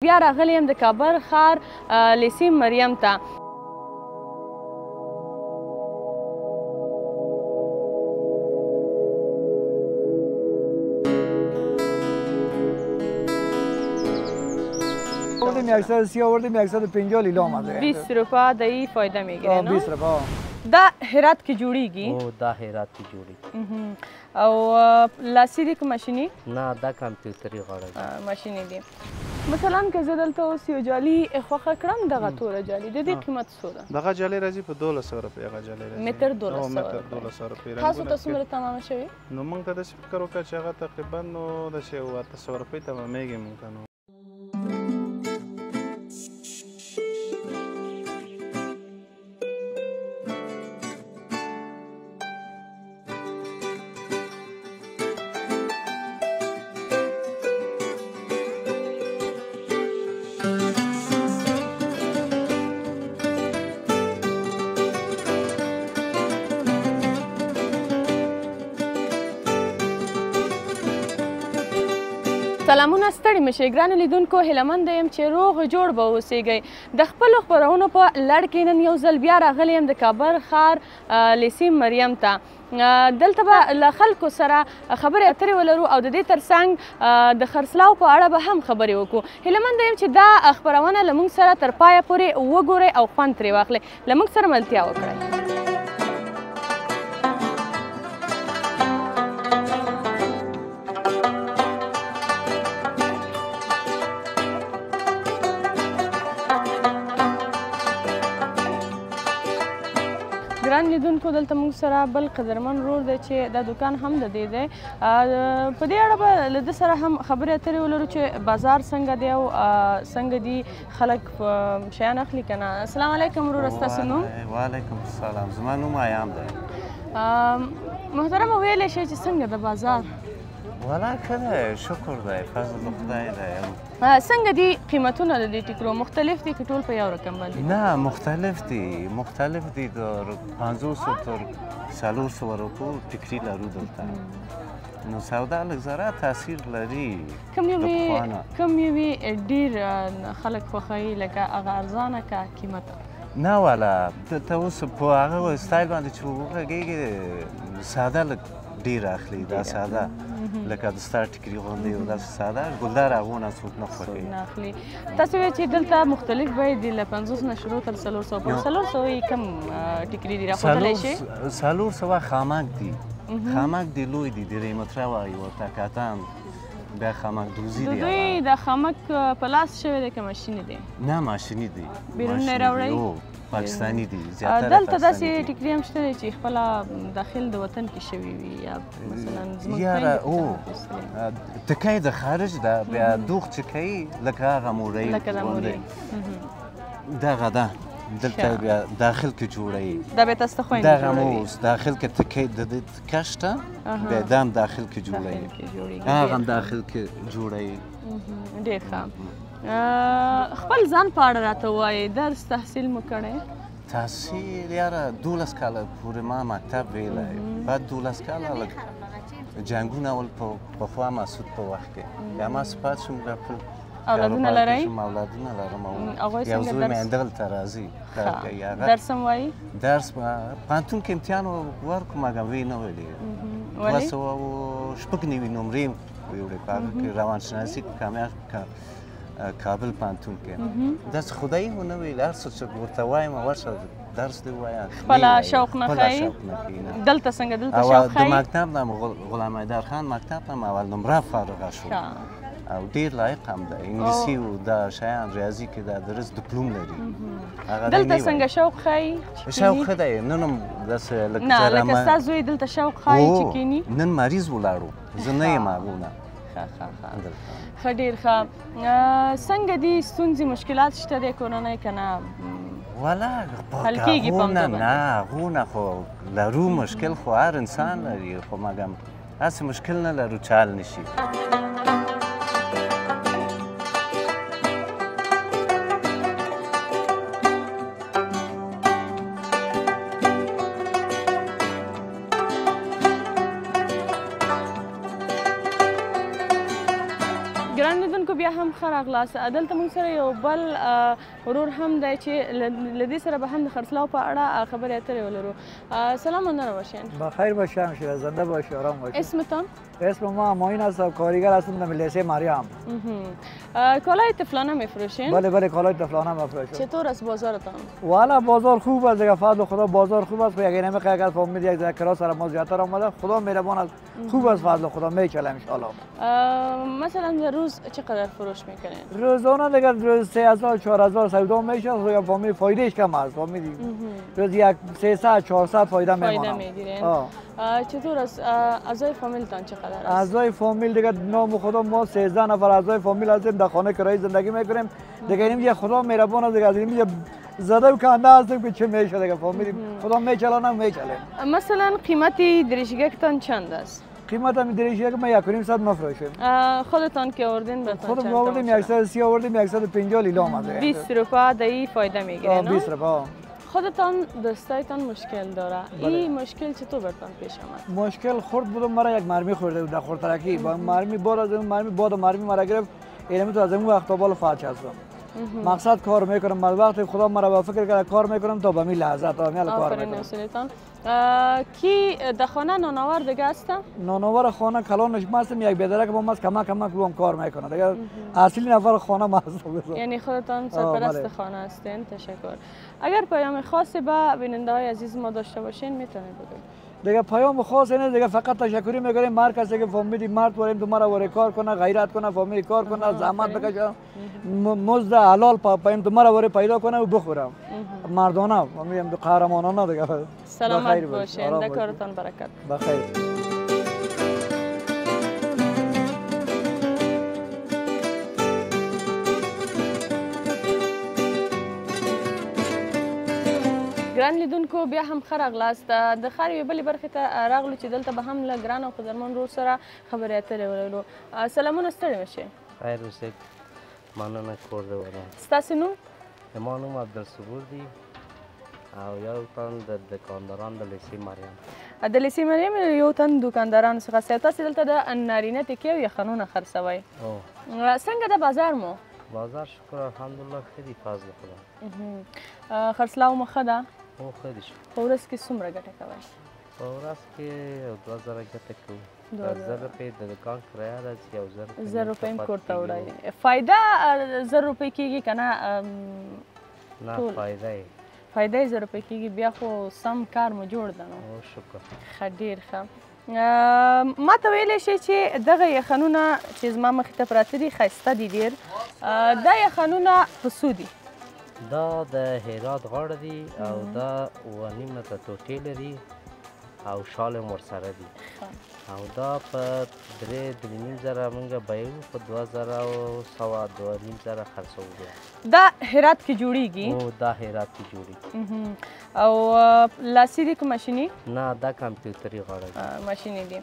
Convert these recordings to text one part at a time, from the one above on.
بیا راغلی یم د کابل ښار لیسې مریم ته. آوردیم 130 آوردیم 150 لیلام آمده. 20 روپه د ای فایده میگیره نه؟ 20 روپه. دا هرات کې جوړیږي؟ او دا هرات کې جوړیږي. او لاسي دي که ماشیني؟ نه دا کمپیوټري غاړه ده، ماشیني دي. مثلا که زه دلته اوس یو جالي خوښه کړم، دغه توره جالي د دې قیمت څو ده؟ دغه جالي راځي په 1200 روپۍ. هغه جالي راځي متر 1200 متر 1200 روپۍ. تاسو ته څومره تمامه شوې؟ نو موږ ته داسې فکر وکړه چې هغه تقریبا نو داسې 800 روپۍ تمامېږي موږ ته. نو سلامونه، ستړي مشئ ګرانو لیدونکو، هیله مند یم چې روغ جوړ به اوسېږئ. د خپلو خپرونو په لړ کې نن یو ځل بیا راغلی یم د کابل ښار لیسې مریم ته. دلته به له خلکو سره خبرې اترې ولرو او د دې ترڅنګ د خرڅلاو په اړه به هم خبرې وکړو. هیله مند یم چې دا خپرونه له موږ سره تر پایه پورې وګورئ او خوند ترې واخلئ. له موږ سره ملتیا وکړئ. ګران لیدونکو، دلته موږ سره بل قدرمن ورور دی چې دا دوکان هم د دې دی. په دې اړه به له ده سره هم خبرې اترې ولرو چې بازار څنګه دی او څنګه دي خلک شیان اخلي که نه. السلام علیکم وروره، ستاسو نوم؟ وعلیکم السلام، زما نوم ایام دی. محترمه، ویلی شئ چې څنګه د بازار؟ والا ښه دی، شکر دی، فضل د خدای دی. څنګه دي قیمتونه د دې ټیکرو؟ مختلف دي که ټول په یو رقم باندې؟ نه مختلف دي، مختلف دي. تر 500 تر 400 روپو ټیکري لرو دلته. نو سودا لږ ذره تاثیر لري. کوم یوې ډېر خلک خوښوي، لکه هغه ارزانه که قیمته؟ نه والا ته اوس په هغه سټایل باندې چې وغږېږي ساده لږ ډېر اخلي. دا ساده لکه د ستار ټیکري غوندې یو داسې ساده ګلدار هغونه څوک نه خوښوي، نه اخلي. تاسو وایئ چې دلته مختلف بیې دي، له 50 نه شروع تر 400 پورې. 400 یې کم ټیکري دي راښودلی شئ؟ 400 خامک دي، خامک دي، لوی دي، درې متره وایي ورته، کتان بیا خامک دوزي دي. د دوی د خامک په لاس شوی دی که ماشیني دی؟ نه ماشیني دی، بیرون نه راوړئ؟ پاکستاني دي زیاتره. دلته داسې ټیکري هم شته چې خپله داخل د وطن کې شوي وي، یا مثلا زموږ یاره او ټکی د خارج ده، بیا دوغ چې کوي لکه هغه مورۍ، لکه دا مورۍ دغه ده، دلته بیا داخل کې جوړوي. دا بیا تاسو ته خویندې دغه مو اوس داخل کې ټکی د دې تکه شته، بیا دا هم داخل کې جوړوي، هغه هم داخل کې جوړوي. ډېر ښه. خپل ځان په اړه راته ووایئ، درس تحصیل مو کړی؟ تحصیل یاره 12 کاله پورې ما مکتب ویلی. بعد 12 کاله لږ جنګونه ول پخوا مسعود په وخت کې، بیا ما سپات شوم. خپل اولادونه لرئ؟ اولادونه لرم. یو زوی مې دلته راځي. درس هم وایي؟ درس پوهنتون کې امتحان ورکړو، مګر ویې نه ویلې. 296 نمرې ویوړې په هغه کې، روانشناسي کامیاب کابل پوهنتون کې. داسې خدای مو نه ویل، هر څه چې ورته وایم ورشه درس دې ووایه، خپله شوق نه ښایي. دلته څنګه؟ دلته شوق ښایي؟ د مکتب نه غلام حیدر خان مکتب نه اول نمره فارغه شو او ډېر لایق هم دی. انګلیسي او دا شیان ریاضي کې دا درس دیپلوم لري. دلته څنګه شوق ښایي؟ شوق ښه دی. نن هم داسې لږ نه، لکه ستا زوی دلته شوق ښایي چې کښېني؟ نن مریض ولاړو، زه نه یم هغونه. ښه ښه ښه ښه، ډېر ښه. څنګه دي ستونزې مشکلات شته دی کورنۍ که نه؟ والا حل کېږي په همدې نه، هغونه خو لرو مشکل، خو هر انسان لري، خو مګم هسې مشکل نه لرو چې حل نه شي. ګران لیدونکو، بیا بیا هم ښه راغلاست. دلته موږ سره یو بل ورور هم دی چې له دې سره به هم د خرڅلاو په اړه خبرې اترې ولرو. سلام مننه باشین. بخیر باشی همشیره، زنده باشی، آرام باشی. اسمتان؟ اسم ما معین است، کاریگر هستم در لیسه مریم. کالای طفلانه میفروشین؟ بله بله، کالای طفلانه میفروشیم. چطور است بازارتان؟ والا بازار خوب است دیگه، فضل خدا بازار خوب است. یک نمیخه اگر فهمید یک کراس سر ما زیادتر آمده، خدا مهربان است، خوب است، فضل خدا میچلم ان شاء الله. مثلا در روز چقدر فروش میکنین؟ روزانه دیگه روز 3000 4000 سودا میشه، دیگه فهمید فایدهش کم است، فهمیدی روز یک 300 400 فایده میمونه. فایده میگیرین. چطور است اعضای فامیلتان چقدر است؟ اعضای فامیل دیگه نام خدا ما 13 نفر اعضای فامیل هستیم، در خانه کرایه زندگی میکنیم دیگه. اینم خدا مهربان است دیگه، از اینم زده و کنده هستیم که چه میشه دیگه، فامیل خدا میچلانم میچلیم. مثلا قیمت دریشگکتان چند است؟ قیمت هم دریشگک ما 1.5 مفروشیم. خودتان که آوردین بهتان چند؟ خودم آوردیم 130 آوردیم، 150 لیلام است. 20 روپیه در فایده میگیرین؟ 20 روپیه. خودتان دستایتان مشکل داره، این مشکل چطور برتان پیش آمد؟ مشکل خورد بودم، مرا یک مرمی خورده بود در خردترکی، با مرمی باد از اون مرمی باد مرمی مرا گرفت، اینم تو از اون وقت تا بالا فلج هستم. مقصد کار میکنم، من وقتی خدا مرا به فکر کرده کار میکنم تا به می لحظه تا می کار میکنم. آفرین. کی در خانه نانآور دیگه هست؟ نانآور خانه کلانش ما هستم، یک بیدرک با ما کمک کمک هم کار میکنه دیگه، اصلی نفر خانه ما هستم. یعنی خودتان سرپرست خانه هستین. تشکر. اگر پیام خاصی به بیننده های عزیز ما داشته باشین میتونید بگید. دیگه پیام خاص اینه دیگه، فقط تشکری میکنیم هر کسی که فهمیدی مرد وریم تو مرا وری کار کنه، غیرت کنه، فامیلی کار کنه، زحمت بکشه، مزد حلال پایم تو مرا وری پیدا کنه و بخورم مردانه، فهمیدم قهرمانانه دیگه. سلامت باشین، در کارتان برکت. بخیر. ګران لیدونکو بیا هم ښه راغلاست. د ښار یوې بلې برخې ته راغلو چې دلته به هم له ګران او قدرمن ورور سره خبرې اترې ولرو. سلامونه، ستړي مه شئ. خیر اوسئ، مننه، کور دې ودان. ستاسې نوم؟ زما نوم عبدالصبور دی او یو تن د دکانداران د لیسې مریم. د لیسې مریم یو تن دکاندارانو څخه یاست. تاسې دلته د نارینه تکې او یخنونه خرڅوئ. څنګه ده بازار مو؟ بازار شکر الحمدلله ښه دی، فضل خدا. خرڅلاو مو ښه ده؟ هو ښه دي. په ورځ کې څومره ګټه کوئ؟ په ورځ کې 2000 ګټه کوو. 1000 روپۍ د دکان کرایه راځي او 1000 روپۍ هم کور ته وړئ. فایده 1000 روپۍ کېږي که نه؟ نه، فایده یې فایده یې 1000 روپۍ کېږي. بیا خو سم کار مو جوړ ده نو. هو شکر. ښه، ډېر ښه. ما ته ویلی شئ چې دغه یخنونه چې زما مخې ته پراته دي ښایسته دي ډېر، دا یخنونه په څو دي؟ دا د هرات غاړه دي او دا 7.5 متره ټوټې لري او شال هم ورسره دي. او دا په 3-3.5 زره موږ بیو، په 2125 2.5 زره خرڅوو بیا. دا هرات کې جوړیږي؟ هو، دا هرات کې جوړیږي. او لاسي دي که ماشیني؟ نه، دا کمپیوټري غاړه دي. ماشیني دي.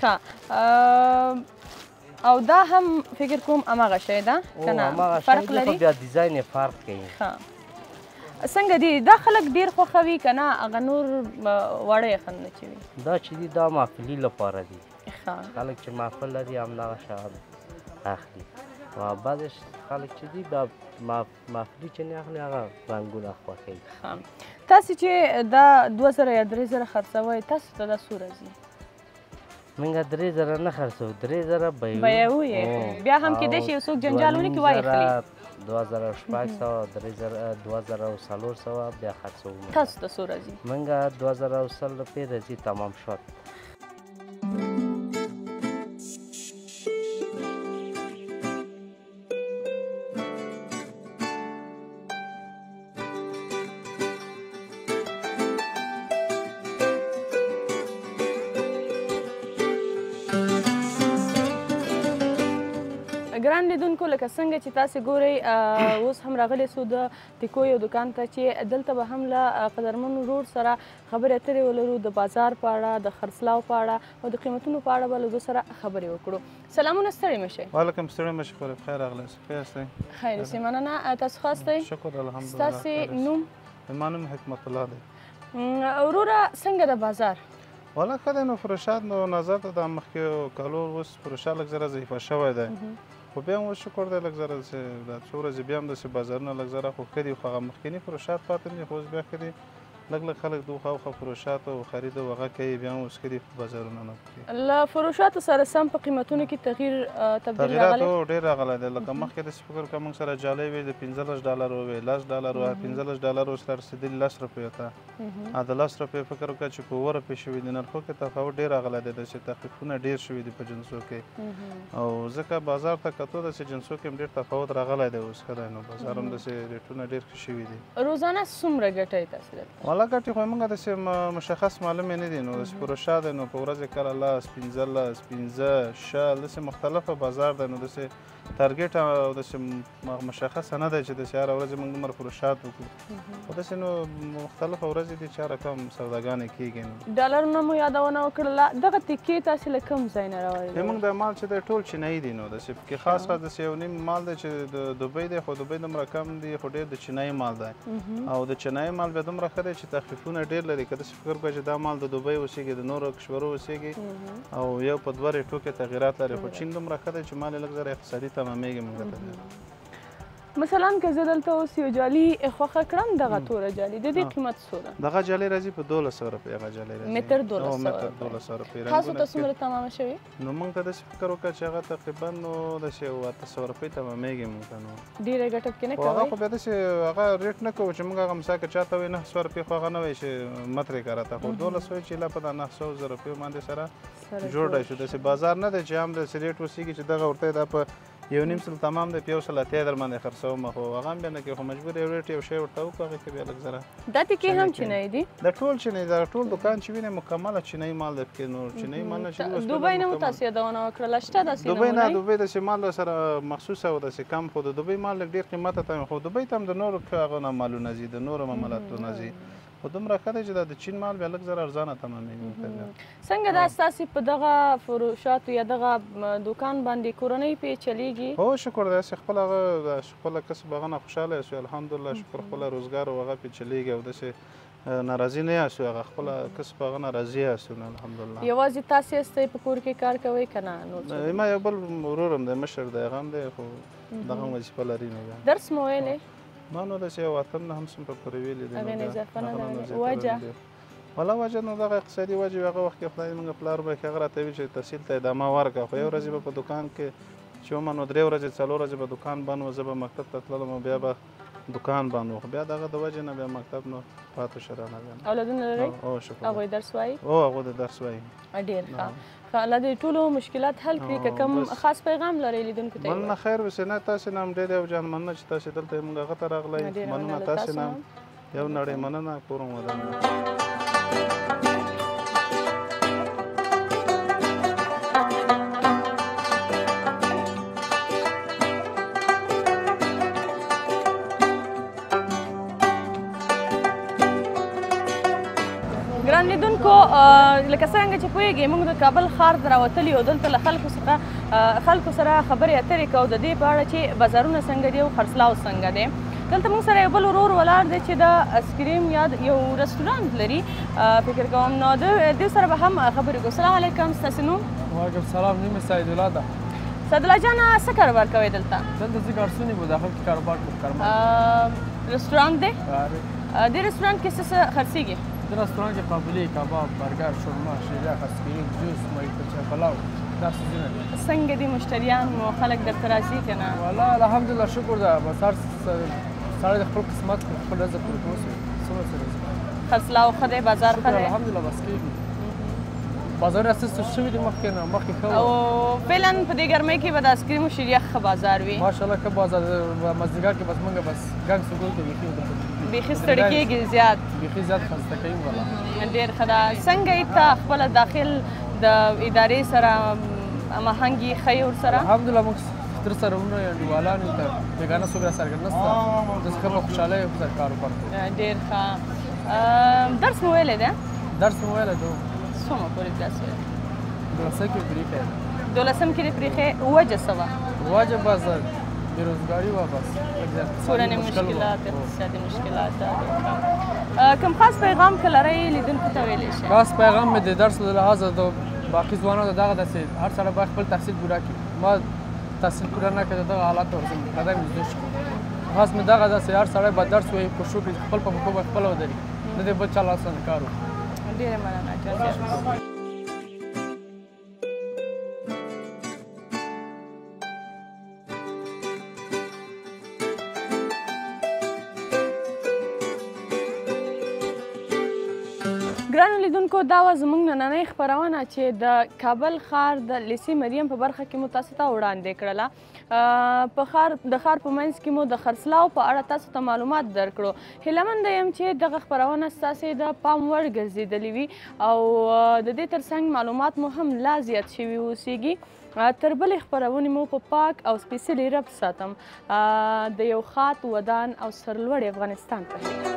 ښه. او دا هم فکر کوم هماغه شی ده که نه؟ فرق لري؟ بیا ډیزاین یې فرق کوي. ښه، څنګه دي دا خلک ډېر خوښوي که نه هغه نور واړه یخنونه چې وي؟ دا چې دي دا محفلي لپاره دي. ښه، خلک چې محفل لري همدغه شیان اخلي، او بعضې خلک چې دي دا محفلي چې نه اخلي هغه رنګونه خوښوي. ښه، تاسې چې دا 2000 یا 3000 خرڅوئ، تاسو ته دا څو راځي؟ موږ 3000 نه خرڅوو، 3000 بیو بیو یې. بیا هم کېدای شي یو څوک جنجال ونکړي وایې خلي. 2600 3000 2400 بیا خرڅوو. تاسو ته څو راځي؟ موږ 2100 روپۍ راځي تمام شد. ګران لیدونکو، لکه څنګه چې تاسې ګورئ اوس هم راغلی سو د تیکو یو دکان ته چې دلته به هم له قدرمن ورور سره خبرې اترې ولرو د بازار په اړه، د خرڅلاو په اړه او د قیمتونو په اړه به له دوی سره خبرې وکړو. سلامونه، ستړي مه شئ. وعلیکم، ستړي مه شئ. خورې بخیر راغلی یاست، ښه یاستئ؟ خیر اوسئ، مننه. تاسو ښه یاستئ؟ شکر الحمدلله. ستاسې نوم؟ زما نوم حکمت الله دی. وروره څنګه ده بازار؟ والا ښه دی نو، فروشات نو نظر ته د مخکې کالو اوس فروشات لږ ذره ضعیفه شوی دی. خو بیا هم اوس شکر دی لږ ذره داسې دا څو ورځې بیا هم داسې بازارونه لږ ذره خو ښه دي، خو هغه مخکیني فروشات پاتې نه دي، خو اوس بیا ښه دي. لږ لږ خلک دوخه اوخه فروشات او خرید او هغه کوي، بیا هم اوس ښه دي بازارونه نه پکې. له فروشاتو سره سم په قیمتونو کې تغییر تبدیل راغلی؟ تغییرات ډېر راغلی دی. لکه مخکې داسې فکر کړه موږ سره جالۍ وې د $15 وې، $10 وه، $15 اوس را رسېدلي 10 روپیو ته. د 10 روپیو فکر وکړه چې په 7 روپۍ شوي دي. نرخو کې تفاوت ډېر راغلی دی، داسې تخفیفونه ډېر شوي دي په جنسو کې، او ځکه بازار ته کتو داسې جنسو کې هم ډېر تفاوت راغلی دی. اوس ښه دی، نو بازار هم داسې ریټونه ډېر ښه شوي دي. روزانه څومره ګټئ تاسې دلته؟ والا ګټې خو موږ داسې مشخص معلومې نه دي، نو داسې فروشا دی، نو په ورځ کله 10، 15، 15، 20 داسې مختلفه بازار دی، نو داسې target او داسې مشخصه نه دی چې داسې هره ورځ موږ دومره فروشات وکړو، خو داسې نو مختلفه ورځې دي چې هر رقم سوداګانې کېږي. نو ډالرونه مو یادونه وکړله، دغه تکې تاسې له کوم ځای نه راوړي؟ موږ دا مال چې دی ټول چینایي دي، نو داسې پکې خاص خاص داسې یو نیم مال دی چې د دوبۍ دی، خو دوبۍ دومره کم دی، خو ډېر د چینایي مال دی، او د چینایي مال بیا دومره ښه دی چې تخفیفونه ډېر لري. که داسې فکر وکړه چې دا مال د دوبۍ اوسېږي، د نورو کشورو اوسېږي، او یو په دوه ریټو کې تغییرات لري، خو چین دومره ښه دی چې مال یې لږ ذره اقتصادي تمامېږي موږ ته. مثلا که زه دلته اوس یو جالي خوښه کړم، دغه توره جالي د دې قیمت څو ده؟ دغه جالي راځي په 1200 روپۍ. هغه جالي راځي متر 1200 روپۍ. تاسو ته څومره تمامه شوې؟ نو موږ ته داسې فکر وکړه چې هغه تقریبا نو داسې 800 روپۍ تمامېږي موږ ته. نو ډېره ګټه پکې نه کوئ؟ هغه خو بیا داسې هغه ریټ نه کوو چې موږ هغه مثلا که چاته وایي 900 روپۍ، خو هغه نه وایي چې مه ترې کړه راته، خو 1200 چې لا په دا 900 روپیو باندې سره جوړ شو. داسې بازار نه دی چې هم داسې ریټ وسیږي چې دغه ورته دا په 1.5 تمام دی، په 180 در باندې خرڅوم، خو هغه هم بیا نه کوي، خو مجبور یو ریټ یو شی ورته وکړو، هغه کې بیا لږ ذره. دا تکې هم چینایي دي؟ دا ټول چینایي، دا ټول دکان چې وینې مکمله چینایي مال دی پکې. نو چینایي مال نه چې دوبۍ نه مو تاسو یادونه وکړله، شته داسې دوبۍ نه، دوبۍ داسې مال سره مخصوصه او داسې کم، خو د دوبۍ مال لږ ډېر قیمته تمام، خو دوبۍ ته هم د نورو هغو نه مالونه ځي، د نورو مملاتو نه ځي، خو دومره ښه دی چې دا د چین مال بیا لږ ذره ارزانه تمامېږي. څنګه دا ستاسې په دغه فروشاتو یا دغه دوکان باندې کورنۍ پې چلېږي؟ هو شکر دی، داسې خپل هغه خپله کسب هغه نه خوشحاله یاسو، الحمدلله شکر، خپله روزګار او هغه پې چلېږي، او داسې ناراضي نه یاسو، هغه خپله کسب هغه نه راضي یاسو الحمدلله. یوازې تاسې یاستئ په کور کې کار کوئ که نه نور څوک؟ ما یو بل ورور هم دی، مشر دی، هغه هم دی، خو دغه هم وظیفه لري. نو درس مو ویلی؟ ما نو داسې یو اتم نه هم صنفه پورې ویلي دي. هغې نه اضافه نه ده ویلې. وجه؟ والا وجه نو دغه اقتصادي وجه وي. هغه وخت کې خدای موږ پلار به هغه راته ویل چې تحصیل ته ادامه ورکړه، خو یو ورځ به په دوکان کې چې ومه نو 3 ورځې 4 ورځې به دوکان بند و، زه به مکتب ته تللم او بیا به دوکان بند و، خو بیا دغه د وجې نه بیا مکتب نو پاتې شو رانه. بیا اولادونه لرئ؟ هو شکر. هغوی درس وایي؟ هو هغوی د درس وایي. ډېر ښه، ښه، الله دې ټولو مشکلات حل کړي. که کوم خاص پیغام لرئ لیدونکو ته؟ مننه، خیر اوسئ. نه تاسې نه هم ډېر یو جان مننه چې تاسې دلته موږ هغه ته راغلئ، مننه تاسې نه هم یو نړۍ مننه، کور مو ودان. ګران لیدونکو، لکه څرنګه چې پوهېږئ موږ د کابل ښار ته راوتلي یو، دلته له خلکو سره خبرې اترې کوو د دې په اړه چې بازارونه څنګه دي او خرڅلاو څنګه دی. دلته موږ سره یو بل ورور ولاړ دی چې د اسکریم یا یو رستورانت لري فکر کوم، نو د دې سره به هم خبرې کوو. سلام علیکم، ستاسې نوم؟ وعلیکم سلام، نوم مې سعیدالله ده. سعیدالله جانه، څه کاروبار کوئ دلته؟ دلته زه ګارسون یم، داخل کې کاروبار کوم. رستورانت دی؟ دې رستورانت کې څه څه خرڅېږي؟ د رستورانت کې قابلي، کباب، برګر، شورما، شیریخ، اسکریم، جوس، ماهي کلچه، پلاو، دا څیزونه دي. څنګه دي مشتریان مو، خلک درته راځي که نه؟ والا الحمدلله شکر ده، بس هر سړی د خپل قسمت خپل رزق پورې پوه څومره څه رزق. خرڅلاو ښه دی، بازار ښه دی؟ الحمدلله بس کېږي. بازارونه سست شوي دي مخکې نه، مخکې ښه وو. او فعلا په دې ګرمۍ کې به د اسکریم او شیریخ ښه بازار وي؟ ماشاءالله ښه بازار، مازدیګر کې بس موږ بس ګنګ سګول کې بیخي بیخي ستړي کېږي زیات، بیخي زیات خسته کوي والا. ډېر ښه ده. څنګه یې ته خپله داخل د ادارې سره هماهنګي ښه یې ورسره؟ الحمدلله موږ تر سره وروڼه یو، انډیوالان یو، ته بېګانه څوک راسره نشته، داسې ښه په خوشحالۍ سره کاروبار کوو. ډېر ښه. درس مو ویلی دی؟ درس مو ویلی دی. څومره پورې درس ویلی؟ دولسم کې پرېښی دی. دولسم کې دې پرېښی، وجه څه وه؟ وجه بس بېروزګاري وه، بس کورنۍ مشکلات، اقتصادي مشکلات. کوم خاص پیغام که لرئ لیدونکو ته ویلی شئ؟ خاص پیغام مې د درس له لحاظه د باقي ځوانانو دغه داسې هر سړی باید خپل تحصیل پوره کړي. ما تحصیل پوره نه کړ، دغه حالت ته ورسېدم، پردی مې زده شو. خاص مې دغه داسې هر سړی به درس وایي، کوښښ وکړي چې خپل په پښو باندې خپله ودرېږي، نه د بل چا لاس لاندې کار وکړي. ډېره مننه جان صاحب. ګرانو لیدونکو، دا وه زموږ نننۍ خپرونه چې د کابل ښار د لیسې مریم په برخه کې مو تاسو ته وړاندې کړله. په د ښار په منځ کې مو د خرڅلاو په اړه تاسو ته معلومات درکړو. هیله منده یم چې دغه خپرونه ستاسې د پام وړ ګرځېدلې وي او د دې ترڅنګ معلومات مو هم لا زیات شوي اوسیږي. تر بلې خپرونې مو په پاک او سپېڅلي رب ساتم. د یو ښاد، ودان او سرلوړي افغانستان په هیله.